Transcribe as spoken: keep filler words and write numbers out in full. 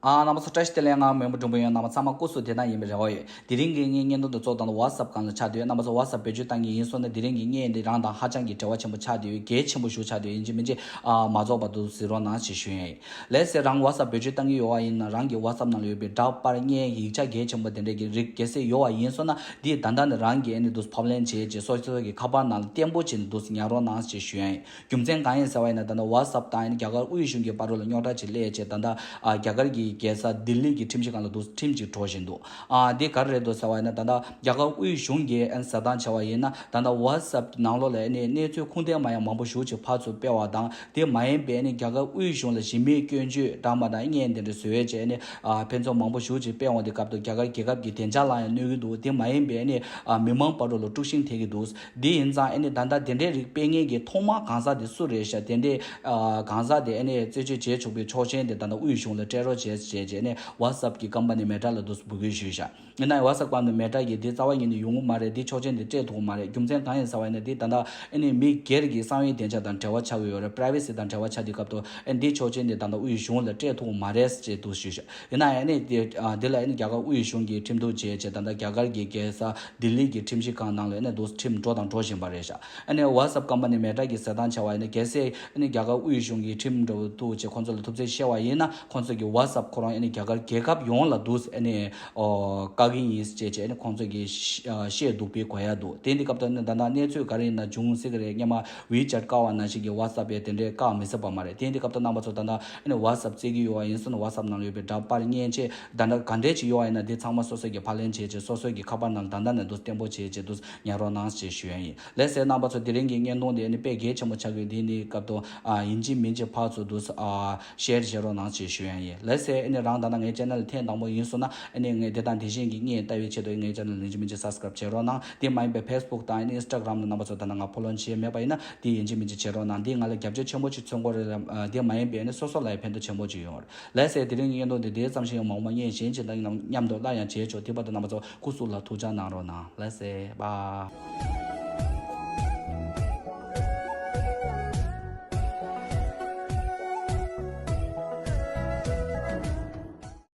ཨ། རྣམ་པ་ཚོ་བཀྲ་ཤིས་བདེ་ལེགས། ང་མོན་པ་འབྲོང་པོ་ཡོད། རྣམ་པ་ཚང་མ་སྐུ་གཟུགས་བདེ་ཐང་ཡིན་པའི་རེ་བ་ཡོད། དེ་རིང་གི་ངའི་བརྙན་ཐུང་འདི་གཙོ་བོ་ད་ལྟ་ཝ་སབ་སྒང་ལ་ཆགས་བསྡད་ཡོད། རྣམ་པ་ཚོ་ཝ་སབ་བེད་སྤྱོད་བཏང་གི་ཡིན་སོང་ན་དེ་རིང་གི་བརྙན་འདི་རང་དང་ཧ་ཅང་གི་འབྲེལ་བ་ཆེན་པོ་ཆགས་བསྡད་ཡོད། གལ་ཆེན་པོ་ཞིག་ཆགས་བསྡད་ཡོད། ཡིན་གཅིག་མིན་གཅིག་ཨ། མ་རྫོགས་བར་དུ་གཟིགས་རོགས་གནང་ཞེས་ཞུ་ཡ་ཡིན། ལགས་སེ། རང་ཝ་སབ་བེད་སྤྱོད་བཏང་གི་ཡོད་པ་ཡིན་ན། རང་གི་ཝ་སབ་ནང་ལ་ཡོད་པའི་འདྲ་པར་བརྙན་ཡིག་ཆ་གལ་ཆེན་པོ་དེ་འདྲས་ཀྱི་རིགས་གལ་སྲིད་ཡོད་པ་ཡིན་སོང་ན། འདི་ད་ལྟ་ནས་རང་གིས་ཨ་ནི་འདུག་ཕབ་ལེན་བྱས་རྗེས་སོ་སོ་གི་ཁ་པར་ནང་ལ་བརྟན་པོ་བྱས་ནས་འདུག་ཉར་རོགས་གནང་ཞེས་ཞུ་ཡ་ཡིན། རྒྱུ་མཚན་གང་ཡིན་ཟེར་བ་ཡིན་ན། ད་ལྟ་ཝ་སབ་དང་ཨ་ནི་རྒྱ་གར་དབུས་གཞུང་གི་བར་ལ་རྙོག་དྲ་ཅིག་སླེབས་རྗེས། ད་ལྟ་ཨ། རྒྱ་གར་གྱི་རྒྱལ་ས་ལྡི་ལི་གི་ཁྲིམས་ཞིབ་ཁང་ལ་འདུག་ཁྲིམས་ཅིག་འགྲོ་བཞིན་འདུག་ཨ། འདི་ག་རེ་རེད་འདུག་ཟེར་བ་ཡིན་ན། ད་ལྟ་རྒྱ་གར་དབུས་གཞུང་གིས་ཨ་ནི་ཟེར་སྟངས་བྱས་པ་ཡིན་ན། ད་ལྟ་ཝ་སབ་ནང་ལོགས་ལ་ཨ་ནི་གནས་ཚུལ་ཁུངས་ལྡན་མ་ཡིན་མང་པོ་ཞེ་པོ་ཅིག་ཕར་ཚུར་སྤེལ་བ་དང་། དེ་མ་ཡིན་པའི་ཨ་ནི་རྒྱ་གར་དབུས་གཞུང་ལ་གཞི་མེད་སྐྱོན་བརྗོད་འདྲ་མི་འདྲ་བརྙན་དེ་འདྲ་བཟོས་བྱས་ཨ་ནི་ཨ། ཕན་ཚུན་མང་པོ་ཞེ་པོ་ཅིག་སྤེལ་འོང་དུས་སྐབས་དུ་རྒྱ་གར་རྒྱལ་ཁབ་ཀྱི་བདེ་འཇགས་ལ་ཡང་གནོད་ཀྱི་འདུག་དེ་མ་ཡིན་པའི་ཨ་ནི་ཨ། མི་མང་བར་དུ་ལ་དཀྲུག་ཤིང་ཐེབས་ཀྱི་འདུག་དེ་ཡིན་ཙང་ཨ་ནི་ད་ལྟ་དེ་འདྲའི་རིགས་སྤེལ་མཁན་གྱི་ཐོག་མ་གང་ཟག་དེ་སུ་རེད་ཤག་དེ་འདྲའི་ཨ། གང་ཟག་དེ་ཨ་ནི་རྩད་གཅོད་བྱེད་ཆོག་པའི་ཆོག་མཆན་དེ་ད་ལྟ་དབུས་གཞུང་ལ་སྤྲད་རོགས་བྱས་བྱས་བྱས་ནས་ཝ་སབ་ཀྱི་ཀམ་པ་ནི་མེ་ཊ་ལ་འདུག་འབོད་སྐུལ་ཞུས་ཤག་ཡིན་ན་ཡང་ཝ་སབ་ཀམ་པ་ནི་མེ་ཊ་གིས་འདི་རྩ་བ་ཉིད་ནས་ཡོང་གི་མ་རེད། འདི་ཆོག་མཆན་འདི་སྤྲད་ཐུབ་ཀྱི་མ་རེད། རྒྱུ་མཚན་གང་ཡིན་ཟེར་བ་ཡིན་ན། འདི་ད་ལྟ་ཨ་ནི་མི་སྒེར་གྱི་གསང་བའི་བདེ་འཇགས་དང་འབྲེལ་བ་ཆགས་ཀྱི་ཡོད་རེད། པ་རའི་ཝེ་སི་དང་འབྲེལ་བ་ཆགས་དུས་སྐབས་དུ་ཨ་ནི་འདི་ཆོག་མཆན་འདི་ད་ལྟ་དབུས་གཞུང་ལ་སྤྲད་ཐུབ་ཀྱི་མ་རེད་ཅེས་འདུག་ཞུས་ཤག་ཡིན་ན་ཡང་ཨ་ནི་འདི་ཨ། འདི་ལ་ཨ་ནི་རྒྱ་གར་དབུས་གཞུང་གིས་ཁྲིམས་གཏུག་བྱས་བྱས། ད་ལྟ་རྒྱ་གར་གྱི་རྒྱལ་ས་ལྡི་ལི་གི་ཁྲིམས་ཞིབ་ཁང་ནང་ལ་ཨ་ནི་འདུག་ཁྲིམས་འགྲོ་དང་འགྲོ་བཞིན་པ་རེད་ཤག་ཨ་ནི་ཝ་སབ་ཀམ་པ་ནི་མེ་ཊ་གིས་ཟེར་སྟངས་བྱས་པ་ཡིན་ན། གལ་སྲིད་ཨ་ནི་རྒྱ་གར་དབུས་གཞུང་གིས་ཁྲིམས་འགྲོ་ཐུག་བྱས་ཁོང་ཚོ་ལ་ཐུག་འཕྲད་བྱས་པ་ཡིན་ན། ཁོང་ཚོ་གི་ཝ་སབ་ཁོ་རང་ཨ་ནི་རྒྱ་གར་རྒྱལ་ཁབ་ཡོངས་ལ་འདུག་ཨ་ནི་ཨོ། བཀག་གི་ཡིན་ཅེས་བྱས་ཨ་ནི་ཁོང་ཚོ་གི་ཤ་ཨ། བཤད་འདུག་པའི་གོ་ཡ་འདུག་དེ་འདི་སྐབས་དུ་ཨ་ནི་ད་ལྟ་གནས་ཚུལ་ག་རེ་ཡིན་ན་བྱུང་སྲིད་ཀྱི་རེད། སྔོན་མ་ཝི་ཅེཊ་བཀག་པ་ནང་བཞིན་གྱི་ཝ་སབ་ཡང་དེ་འདྲའི་བཀག་མི་སྲིད་པ་མ་རེད། དེ་འདི་སྐབས་དུ་རྣམ་པ་ཚོ་ད་ལྟ་ཨ་ནི་ཝ་སབ་རྩེ་གི་ཡོད་པ་ཡིན་སོང་ན། ཝ་སབ་ནང་ལ་ཡོད་པའི་འདྲ་པར་བརྙན་ཆས་ད་ལྟ་ག་འདྲས་ཅིག་ཡོད་པ་ཡིན་ན། དེ་ཚང་མ་སོ་སོ་གི་ཕབ་ལེན་བྱས་བྱས་སོ་སོ་གི་ཁ་པར་ནང་ད་ལྟ་ནས་འདུག་བརྟན་པོ་བྱས་བྱས་འདུག་ཉར་རོགས་གནང་ཞེས་ཞུ་ཡ་ཡིན། ལགས་སེ། རྣམ་པ་ཚོ་དེ་རིང་གི་བརྙན་ཐུང་འདི་ཨ་ནི་དཔེ་གལ་ཆེན་པོ་ཆགས་ཀྱི་ཡོད། དེ་འདི་སྐབས་དུ་ཨ། ཡིན་གཅིག་མིན་གཅིག་ཕར་ཚུར་འདུག་ཨ། ཤེར་བྱེད་རོགས་གནང་ཞེས་ཞུ་ཡ་ཡིན། ལགས་སེ། ཨ་ནི་རང་ད་ལྟ་ངའི་ཆེ་ནལ་ཐེངས་དང་པོ་ཡིན་སོང་ན། ཨ་ནི་ངས་དེ་དང་དེ་བཞིན་གྱི་བརྙན་ལྟ་བའི་ཆེད་དུ་ངའི་ཆེ་ནལ་ཡིན་གཅིག་མིན་གཅིག་སབ་སི་ཀ་རབ་བྱེད་རོགས་གནང་། དེ་མ་ཡིན་པའི་ཕེ་སི་བུག་དང་ཨ་ནི་ཨིན་སི་ཊ་གྷ་རམ་ལ་རྣམ་པ་ཚོ་ད་ལྟ་ང་ཕོ་ལོ་བྱས་མེད་པ་ཡིན་ན། དེ་ཡིན་གཅིག་མིན་གཅིག་བྱེད་རོགས་གནང་། དེ་ང་ལ་རྒྱབ་སྐྱོར་ཆེན་པོ་ཅིག་མཚོན་གྱི་རེད་ལ། ཨ། དེ་མ་ཡིན་པའི་ཨ་ནི་སོ་སོ་ལ་ཡང་ཕན་ཐོགས་ཆེན་པོ་ཅིག་ཡོང་བ་རེད། ལགས་སེ། དེ་རིང་གི་བརྙན་ཐུང་འདི་དེ་ཙམ་ཞིག་ཡང་མང་པོ་བརྙན་གཞན་ཅིག་དང་མཉམ་དུ་སླར་ཡང་མཇལ་ཆོག་དེ་བར་དུ་རྣམ་པ་ཚོ་སྐུ་གཟུགས་ལ་ཐུགས་ཅག་གནང་རོགས་གནང་། ལགས་སེ། པཱ།